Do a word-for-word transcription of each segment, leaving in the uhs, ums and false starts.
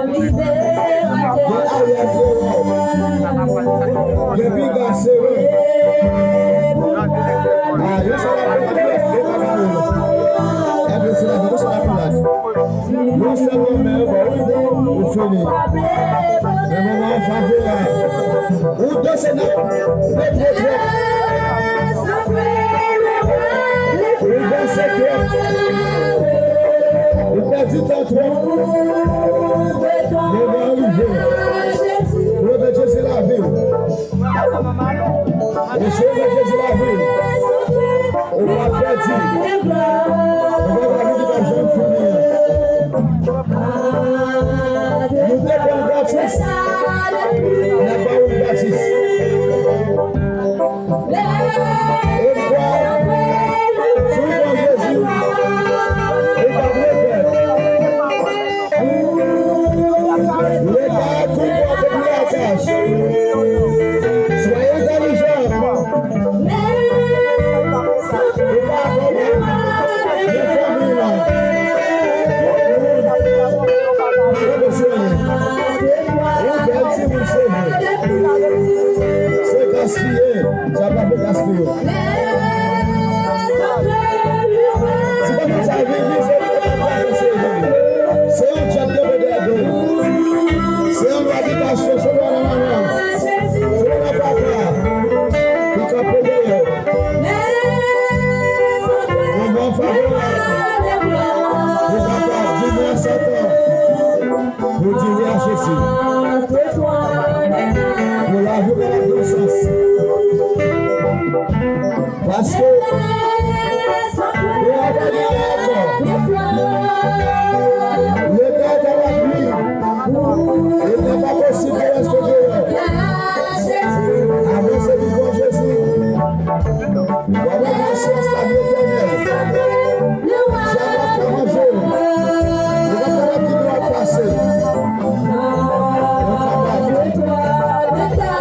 Gen aryè trè wòm. Gen piga sere. A, yo se la pou yo pa ba yo. Gade se la, yo se la pou la. Non sèlman men yo ba wi, ou fini. Men moman an favorab. Ou danse nan. Ou danse twòp. Ou pèdi tan twòp. Moman an rive. Ou remèt Jezi lavi w. Ou remèt Jezi lavi w. Ou pa pèdi. Ou pa lavi ki pa janm fini an. Nou te pran gratis. N ap ba ou gratis. E kwè, si w kwè Jezi, ou p ap regrèt. Leta a tou pòte pou lakay. Soyez intelligent. Ou pa konprann. Nan fanmi w la. Tout moun. Pa bezwen. Ou bèl timoun se vre. Se gaspiye. Sa pa pou gaspiye. Si pa fè sa vin, vin, se vin, se vin. Se yon djab ke mwen dèyè. Se yon lwa de pasyon, se lwa nan manman. Se lwa nan papa. Ki kanpe dèyè. Moman favorab. Ou kapab vini an sèt an. Pou di wi a Jezi. Pou lavi w gen sans. Paske, pou abandone ankò. Leta ta la pli. E li pa posib pou reste deyò. Avanse vivan Jezi. W ap wè nan syans la vi etènèl. Dyab ap fè manje w. Ou pa kapab di nou ap pase. Ou kapab.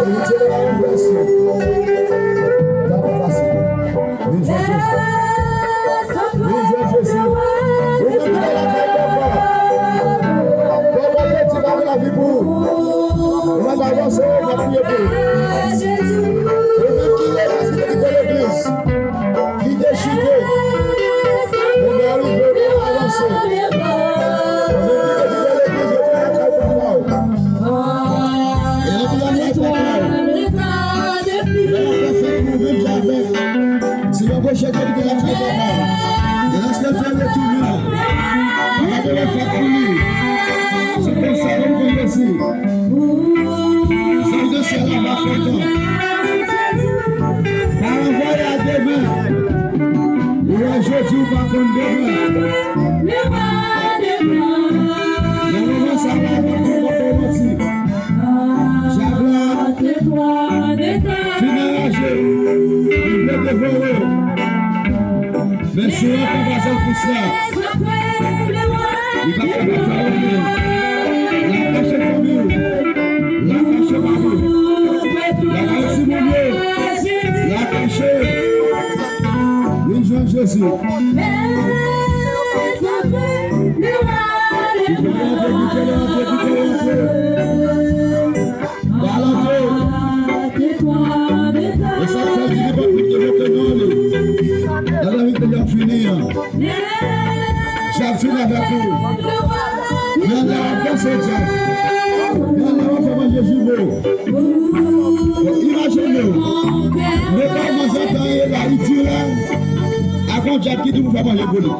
E li tire la yon blesi. Sa pa fasil. Vin jwenn Jezi. Vin jwenn Jezi. Ou menm ki nan lakay papa. Papa te di pa gen lavi pou ou. Ou pa avanse, ou pa priye pou ou. Ou menm ki legliz, ki te kite legliz. Ki te chite. Moman an rive pou w avanse. Ou menm ki te kite legliz, rete lakay papa w. E anvi anvi ak papa w. Lè w ap fè fèt pou ou menm jan avèk. Se yon pwojè ke li te lakay papa w. E lèske l fè retounen, li pa te refèt pou li. Se konsa yo konn resi. Zòrye syèl la pa kontan. Pa ranvwaye a demen. Ou wè jodi ou pa konn demen. Nan moman sa la, pa konn konpè manti. Dyab la fin anraje. Li vle devore w. Men si w ankò pa sot kous la, li p ap kapab fè w anyen. L a kache fanmi w. L a kache mari w. L a kache timoun yo. L a kache. Vin jwenn Jezi. Kite l antre, kite l antre, kite l antre. Galantre. E sa k fè l di li p ap vin devante non li. Nan lavil peyi ap fini an. Dyab fini avèk ou. Men lè w ap danse dyab. Men lè w ap fè manje jibo. Bon, imajine w. Legal manzè ta ye la, li di la. Avan dyab ki di pou fè manje pou li.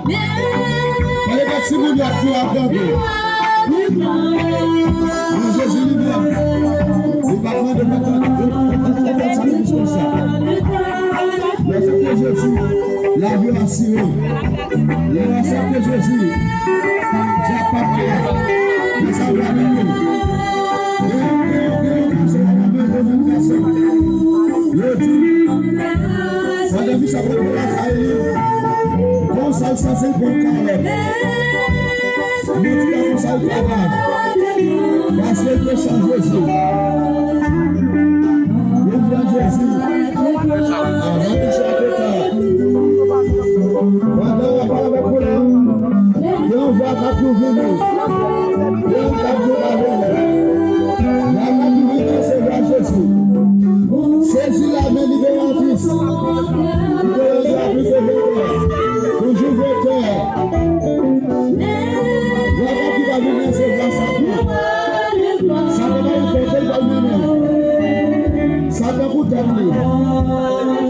Pale de timoun yo ak yo ap tande. Nan Jezi li menm, li pa mande pou tande, li pa fè ti plis konsa. Lè w aksepte Jezi, lavi w asire. Lè w aksepte Jezi, dyab p ap ka. Li sa w ap viv. Gen, gen, gen yon gason, gen yon jèn gason. Yo di, pandan misye ap rantre lakay li, konsa l santi l pran kalòt. Mwen di la konsa l travay. Paske l te san Jezi. Vin jwenn Jezi. Avan misye ap eta. Pandan w ap pale avèk ou la, gen yon vwa k ap louvri nou. Gen yon k ap louvri. Jezi lame liberatris. Liberatris de votè. Toujou votè. Granmoun ki va vin resevwa Satan. Satan pa nan kote l pral mennen. Satan pou tèt li.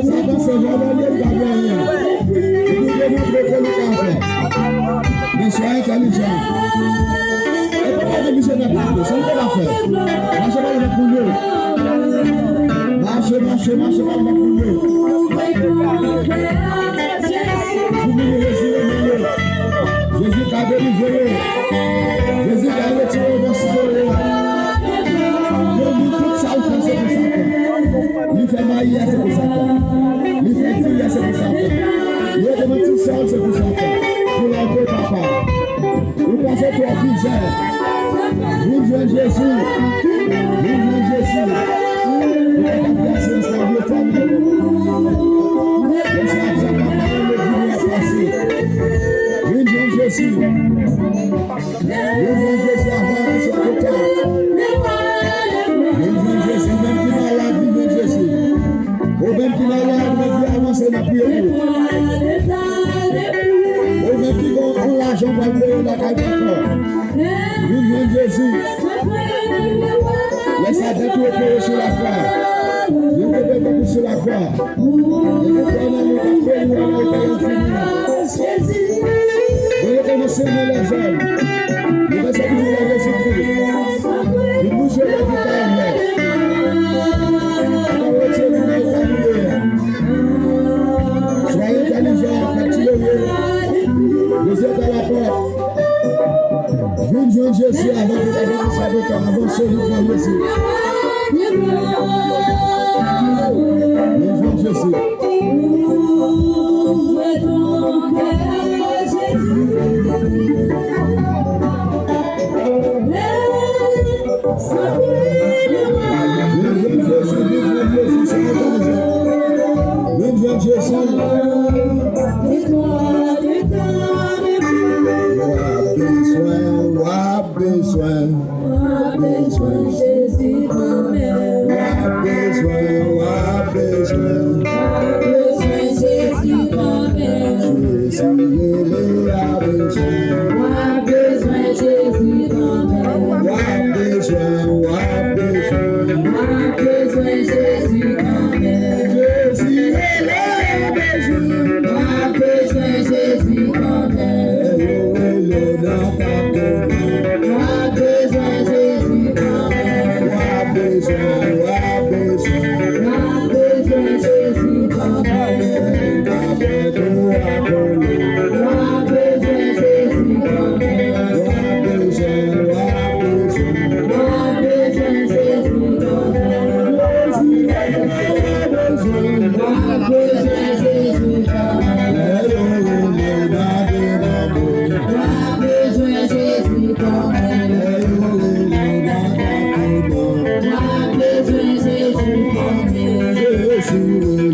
Satan se vòlè li ye, li pa gen anyen. Li pou demontre ke li ka fè. Men swa entèlijan. E pa gade misye nan tèt li. Sa l te ka fè. Mache pa nan koulye. Mache, mache, mache pa nan koulye. Pou vini Jezi renmen yo. Jezi ka delivre yo. Jezi ka retire yo nan sitwasyon yo. Yo di tout sa l fè se pou Satan. Li fè mayi a se pou Satan. Li fè diri a se pou Satan. Li rete nan ti sal se pou Satan. Pou lòt papa. Ou pase twòp mizè. Vin jwenn Jezi. Vin jwenn Jezi. Ou pa ka fè syans la vle fè. Lè sa ap sa pa pale le vini a pase. Vin jwenn Jezi. Vin jwenn Jezi avan ke sa twò ta. Vin jwenn Jezi, menm ki malad, vin jwenn Jezi. Ou menm ki malad, ou menm ki avanse nan priye pou ou. Ou menm ki gon yon lajan w pral peye lakay papa. Vin jwenn Jezi. Lè sa dèt ou peye sou lakwa. Li te peye pou sou lakwa. Li te peye nan li, li te peye nan li, li te peye nan li. Voye kòmanse nan lèzòm. Li te sòti nan Jezikri. Li bouje lè ki ta anlè. Li pa retire li nan eta li ye a. Swa entèlijan, fè ti leve. Jezi at a la pòt. Vin jwenn Jezi avan ke, avan ke sa twò ta, avanse vin jwenn Jezi. Vin jwenn Jezi. Vin jwenn Jezi, vin jwenn Jezi, sa entèlijan. Vin jwenn Jezi. W ap bezwen, w ap bezwen. W ap bezwen Jezi kanmenm. W ap bezwen, w ap bezwen. W ap bezwen Jezi kanmenm. Jezi rele w ap bezwen. W ap bezwen Jezi kanmenm. W ap bezwen, w ap bezwen. W ap bezwen Jezi kanmenm. Jezi rele w ap bezwen. W ap bezwen Jezi kanmenm. Lè yo rele w nan kat konnen. W ap bezwen Jezi kanmenm. W ap bezwen, w ap bezwen. W ap bezwen Jezi kanmenm. Lè yo rele w ap bezwen. W ap bezwen Jezi kanmenm. W ap bezwen, w ap bezwen. W ap bezwen Jezi kanmenm. Jezi rele w ap bezwen. W ap bezwen Jezi kanmenm. Lè yo rele w nan de lanmou. W ap bezwen Jezi kanmenm. Lè yo rele w nan de lanmou. W ap bezwen Jezi kanmenm. Jezi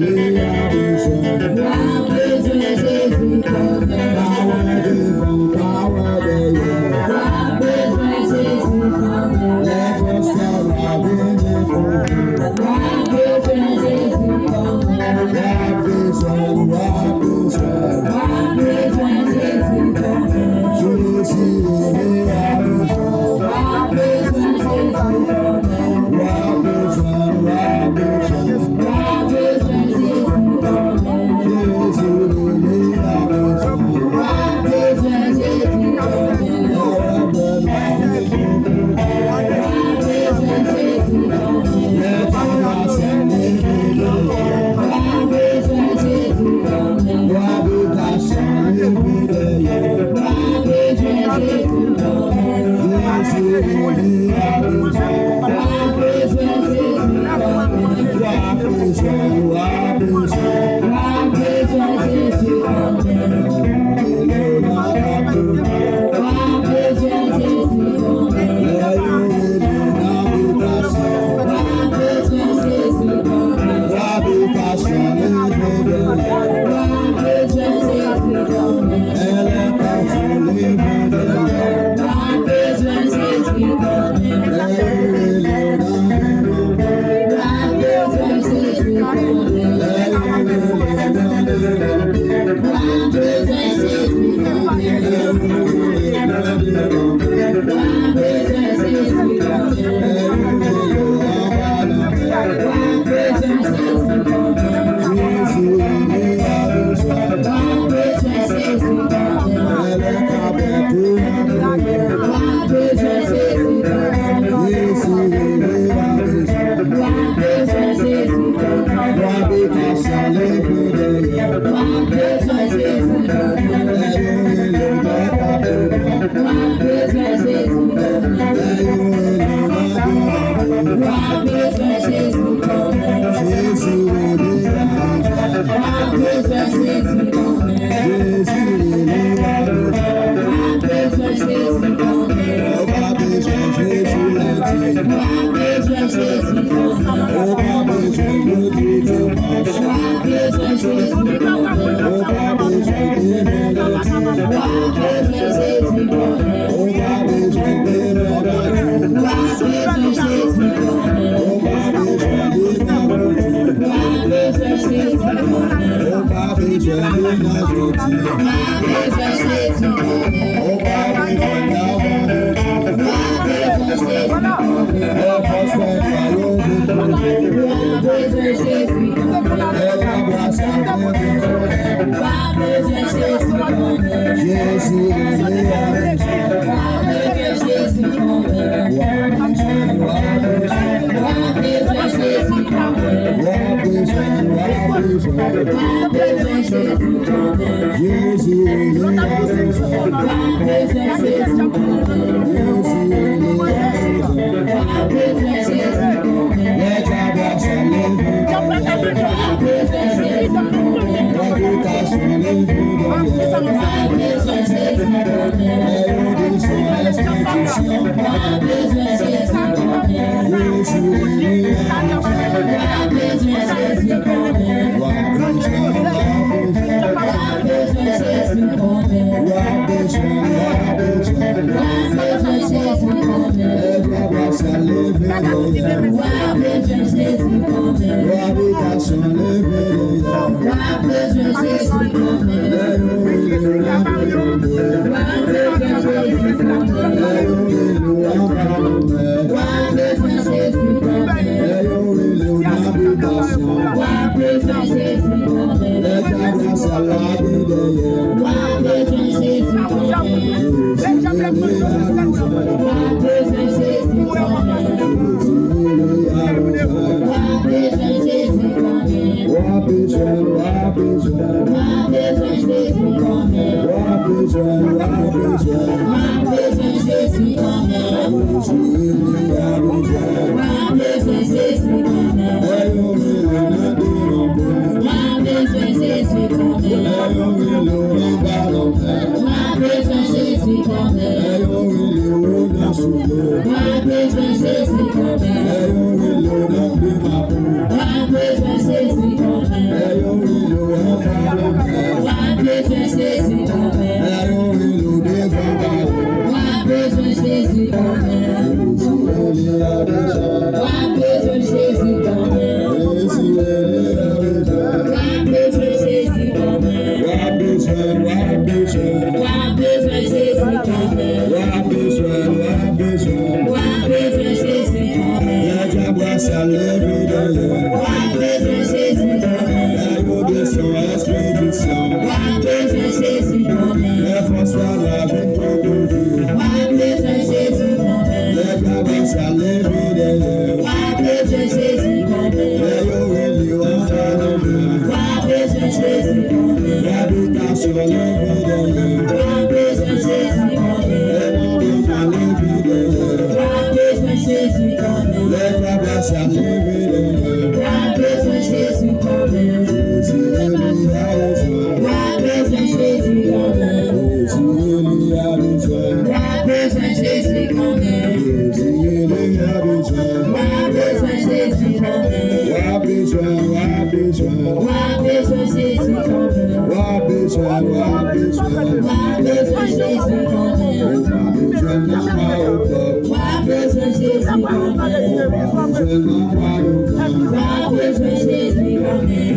rele w ap bezwen. W ap bezwen Jezi kanmenm. Pa wè devan, pa wè dèyè. W ap bezwen Jezi kanmenm. Lè konstan la vini pou ou. W ap bezwen Jezi kanmenm. W ap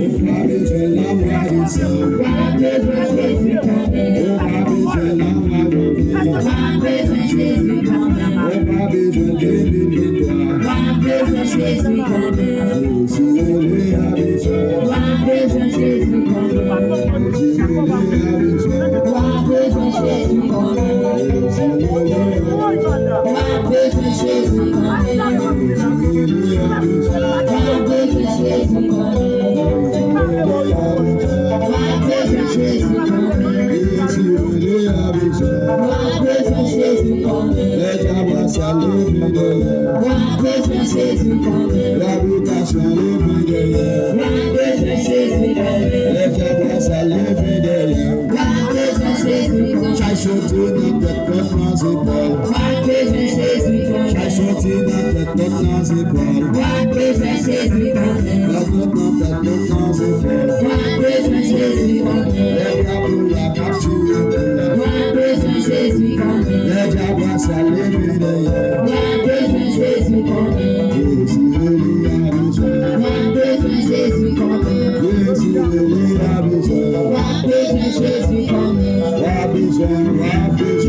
Ou pa bezwen lanmò de san. Ou pa bezwen Jezi kanmenm. Ou pa bezwen lanmò de vi. Ou pa bezwen Jezi kanmenm. Ou pa bezwen de mil venntrwa. Ou pa bezwen Jezi kanmenm. Jezi rele a bezwen. Ou pa bezwen Jezi kanmenm. Jezi rele a bezwen. Ou pa bezwen Jezi kanmenm. Jezi rele a bezwen. Ou pa bezwen Jezi kanmenm. Jezi rele a bezwen. Ou pa bezwen Jezi kanmenm. Ou pa bezwen Jezi kanmenm. Jezi rele a bezwen. Ou pa bezwen Jezi kanmenm. Lè dyab al sale vin dèyè. Ou pa bezwen Jezi kanmenm. Labitasyon leve dèyè. Ou pa bezwen Jezi kanmenm. Lè dyab al sale vin dèyè. Ou pa bezwen Jezi kanmenm. Chay soti nan tèt, tèt nan zepòl. Ou pa bezwen Jezi kanmenm. Chay soti nan tèt, tèt nan zepòl. Ou pa bezwen Jezi kanmenm. Tèt nan tèt, tèt nan zepòl. Ou pa bezwen Jezi kanmenm. Lè dyab la k ap tiye pou la. Ou pa bezwen Jezi kanmenm. Lè dyab la sale vin dèyè. Ou pa bezwen Jezi kanmenm. Jezi rele a bezwen. Ou pa bezwen Jezi kanmenm. Jezi rele a bezwen. Ou pa bezwen Jezi kanmenm. W a bezwen, w a bezwen.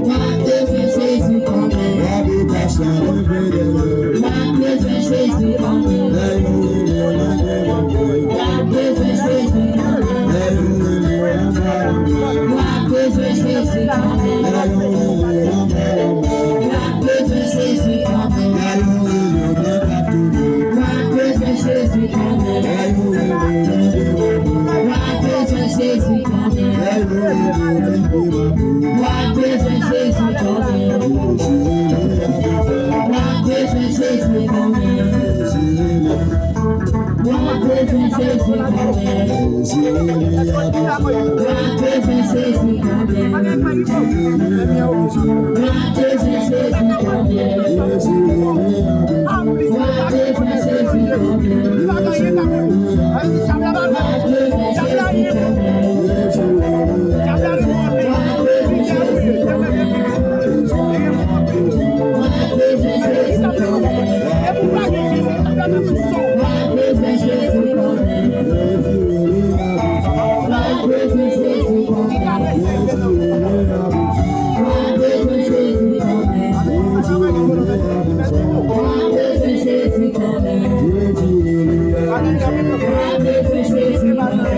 W a bezwen Jezi kanmenm. W a bezwen Jezi kanmenm. W a bezwen Jezi kanmenm. W a bezwen Jezi kanmenm. Lè yo rele w nan devan mwen. W a bezwen Jezi kanmenm. Lè yo rele w anba lanmè. W a bezwen Jezi kanmenm. Lè yo rele w anba lanmè. W a bezwen Jezi kanmenm. Lè yo rele w nan katounen. W a bezwen Jezi kanmenm. Lè yo rele w nan devan mwen. W a bezwen Jezi kanmenm. Lè yo rele w nan devan mwen. W a bezwen Jezi kanmenm. Jezi rele a bezwen. W a bezwen Jezi kanmenm. Jezi rele. W a bezwen Jezi kanmenm. Jezi rele a bezwen. W a bezwen Jezi kanmenm. W a bezwen Jezi kanmenm. Jezi rele a bezwen. W a bezwen Jezi kanmenm. W a bezwen Jezi kanmenm. W a bezwen Jezi kanmenm. Jezi rele a bezwen. W a bezwen Jezi kanmenm. W a bezwen Jezi kanmenm.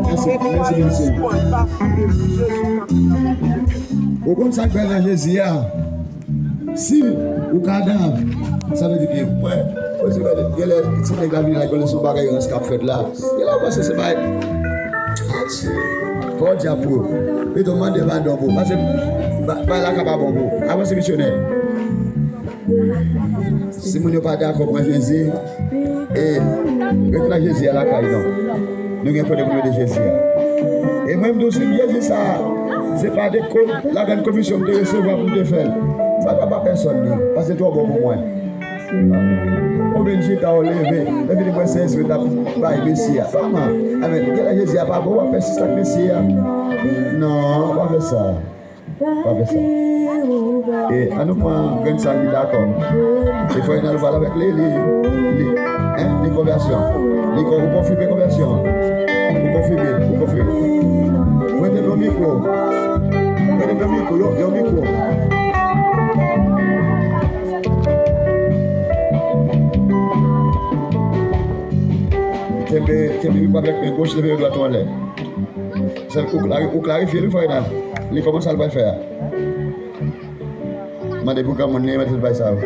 Mèsi, mèsi, mèsi. Ou konn sa k bèl nan Jezi a? Si ou kadav, sa vle di ke, mwen, mwen, se vre, genlè ti nèg la vini la, genlè se yon bagay rans k ap fèt la. Genlè ou panse se bagay. Fò w di ap pou ou. Pito mande padon pou ou. Paske ba-, bagay la ka pa bon pou ou. Avanse misyonè. Si moun yo pa dakò pran Jezi, e rete nan Jezi a lakay non. Nou gen kote pou nou de Jezi a. E mwen m di w si Jezi sa a, se pa de ko-, lagrand komisyon m te resevwa pou m te fè l. M pa ka ba pèsòn li, paske l twò bon pou mwen. Ou vin chita, ou leve, epi di mwen se espri t ap bay Mesi a. Kòman? Amèn. Genlè Jezi a pa bon, w ap pèsiste ak Mesi a. Non, pa fè sa. Pa fè sa. E, ann nou pran grenn sa ki dakò. E fò Renald pale avèk li, li, li, en, li konvèsyon. Li kon-, ou konfime konvèsyon. Ou konfime, ou konfime. Mete yon mikwo. Mete yon mikwo, yon, yon mikwo. Kenbe, kenbe mikwo avèk men goch, leve men dwat ou anlè. Sèl ou klari-, ou klarifye l wi, frè Renald. Li kòman sa l pral fè a? Mande pou granmoun li, mande tout bagay sa yo.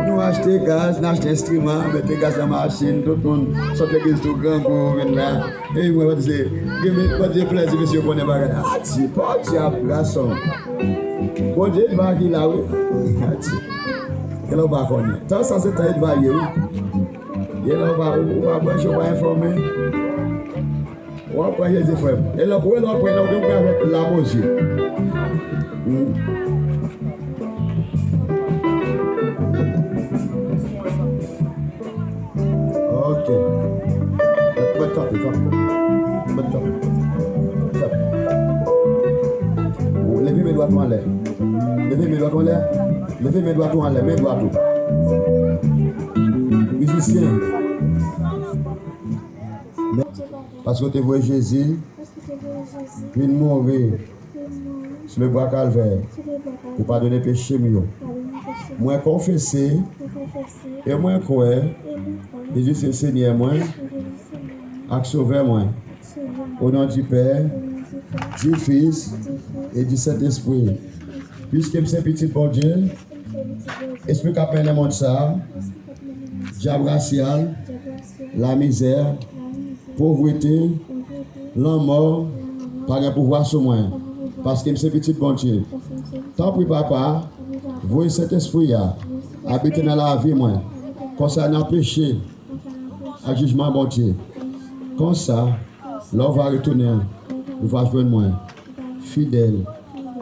Nou achte gaz, nou achte enstriman, mete gaz nan machin, tout moun sot legliz tou grangou, vin la. E mwen, mwen di se, gen men, mwen di se plèzi mesye konnen bagay la. Ati, pa dyab, gason. Bondye va ki la, wi. Ati. Genlè w pa konnen. Tan sa se tan Edva ye, wi. Genlè w pa, ou, ou pa branche, ou pa enfòme. W ap pran Jezi, frè m. E lè, ou wè lè w ap pran, lè w gen yon bagay avèk lam o zye. Hmm. Ok. Mèt kanpe, kanpe. Mèt kanpe. Kanpe. Dwat ou anlè. Leve men dwat ou anlè. Leve men dwat ou anlè. Men dwat ou. Mizisyen. Paske w te voye Jezi vin mouri sou le bwa Kalvè pou padone peche m yo. Mwen konfese e mwen kwè Jezi se Senyè mwen ak Sovè mwen. O non di Pè, di Fis e di Sentespri. Piske m se pitit Bondye, espri k ap mennen mond sa a, dyab rasyal, lamizè, povrete, lanmò, pa gen pouvwa sou mwen, paske m se pitit Bondye. Tanpri, Papa, voye Sentespri a abite nan lavi mwen, konsènan peche ak jijman Bondye. Konsa, lè w va retounen, ou va jwenn mwen fidèl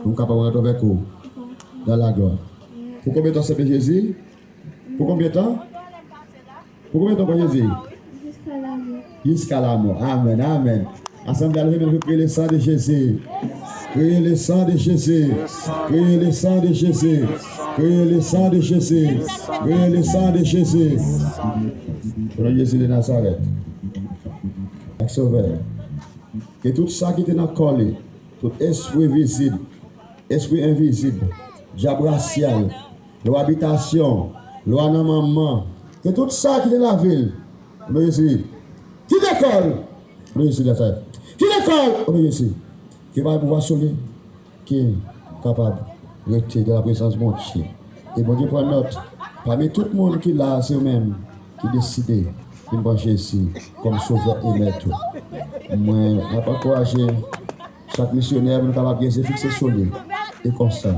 pou m kapab rantre avèk ou dans la gloire. Pou konbyen tan w sèvi Jezi? Pou konbyen tan? Pou konbyen tan w pran Jezi? Jiska lamò. Jiska lamò. Amèn, amèn. Asanble a leve men nou, priye le sang de Jésus. Priye le sang de Jésus. Priye le sang de Jésus. Priye le sang de Jésus. Priye le sang de Jésus. O non de Jezi de Nazarèt. Ak Sovè. Ke tout sa ki te nan kò li, tout espri vizib, espri envizib, dyab rasyal, lwa abitasyon, lwa nan manman, ke tout sa ki te nan vil, o non de Jezi, kite kò l, o non de Jezi de Nazarèt, kite kò l, o non de Jezi, ke pa gen pouvwa sou li, ki kapab rete dan la prezans Bondye. E Bondye pran nòt, pami tout moun ki la a, se ou menm ki deside vin pran Jezi kòm Sovè e Mèt ou. Mwen ap ankouraje chak misyonè pou nou kapab gen je fikse sou li. E konsa,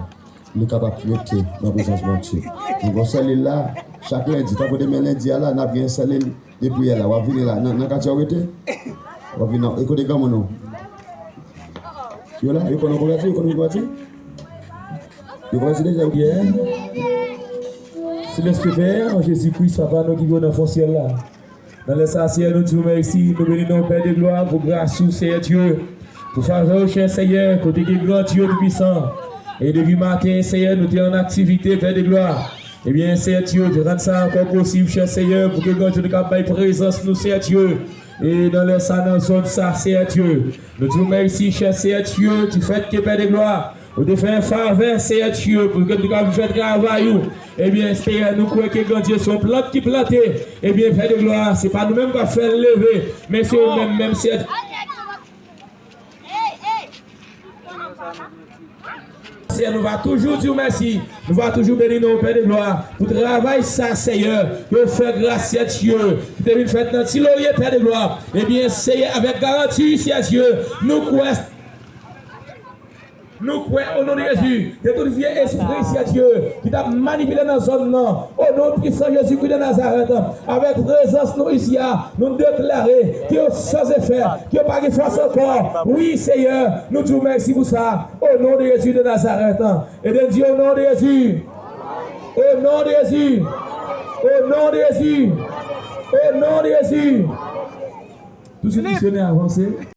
nou kapab rete nan prezans Bondye. Nou gen selil la, chak lendi, tankou demen lendi a la, n ap gen selil de priyè la. W ap vini la. Nan, nan katye w rete? W ap vini nan, e kote granmoun ou? Yo la, yo konn konvèti, yo konn konvèti? Yo konvèti deja? Priyè. Selès Pè, an Jezi Kris, Papa nou ki viv nan fon syèl la. Nan lè sa, Seyè, nou di w mèsi, nou beni non w, Pè de glwa, pou gras ou, Seyè Dye. Pou favè w, chè Seyè, kote gen gran Dye toupisan. E depi maten, Seyè, nou te an aktivite, Pè de glwa. Ebyen, Seyè Dye, rann sa ankò posib, chè Seyè, pou ke gran Dye nou kapab bay prezans nou, Seyè Dye. E nan lè sa, nan zòn sa, Seyè Dye. Nou di w mèsi, chè Seyè Dye, difèt ke Pè de glwa, ou te fè yon favè, Seyè Dye, pou ke nou kapab fè travay ou. Ebyen, Seyè, nou kwè ke gran Dye se yon plant ki plante. Ebyen, Pè de glwa, se pa nou menm k ap fè l leve, men se ou menm, menm Seyè. Seyè, nou va toujou di w mèsi. Nou va toujou beni non w, Pè de glwa, pou travay sa, Seyè, ke w fè gras, Seyè Dye, ki te vin fèt nan Ti Lorye, Pè de glwa. Ebyen, Seyè, avèk garanti, Seyè Dye, nou kwè, nou kwè, o non de Jezi, ke tout vye espri, Seyè Dye, ki t ap manipile nan zòn nan, o non pwisan Jezi Kris de Nazarèt, avèk prezans nou isi a, nou deklare ke yo san efè, ke yo pa gen fòs ankò. Wi, Seyè, nou di w mèsi pou sa. O non de Jezi de Nazarèt. Ede n di, o non de Jezi. O non de Jezi. O non de Jezi. O non de Jezi. Tout misyonè avanse.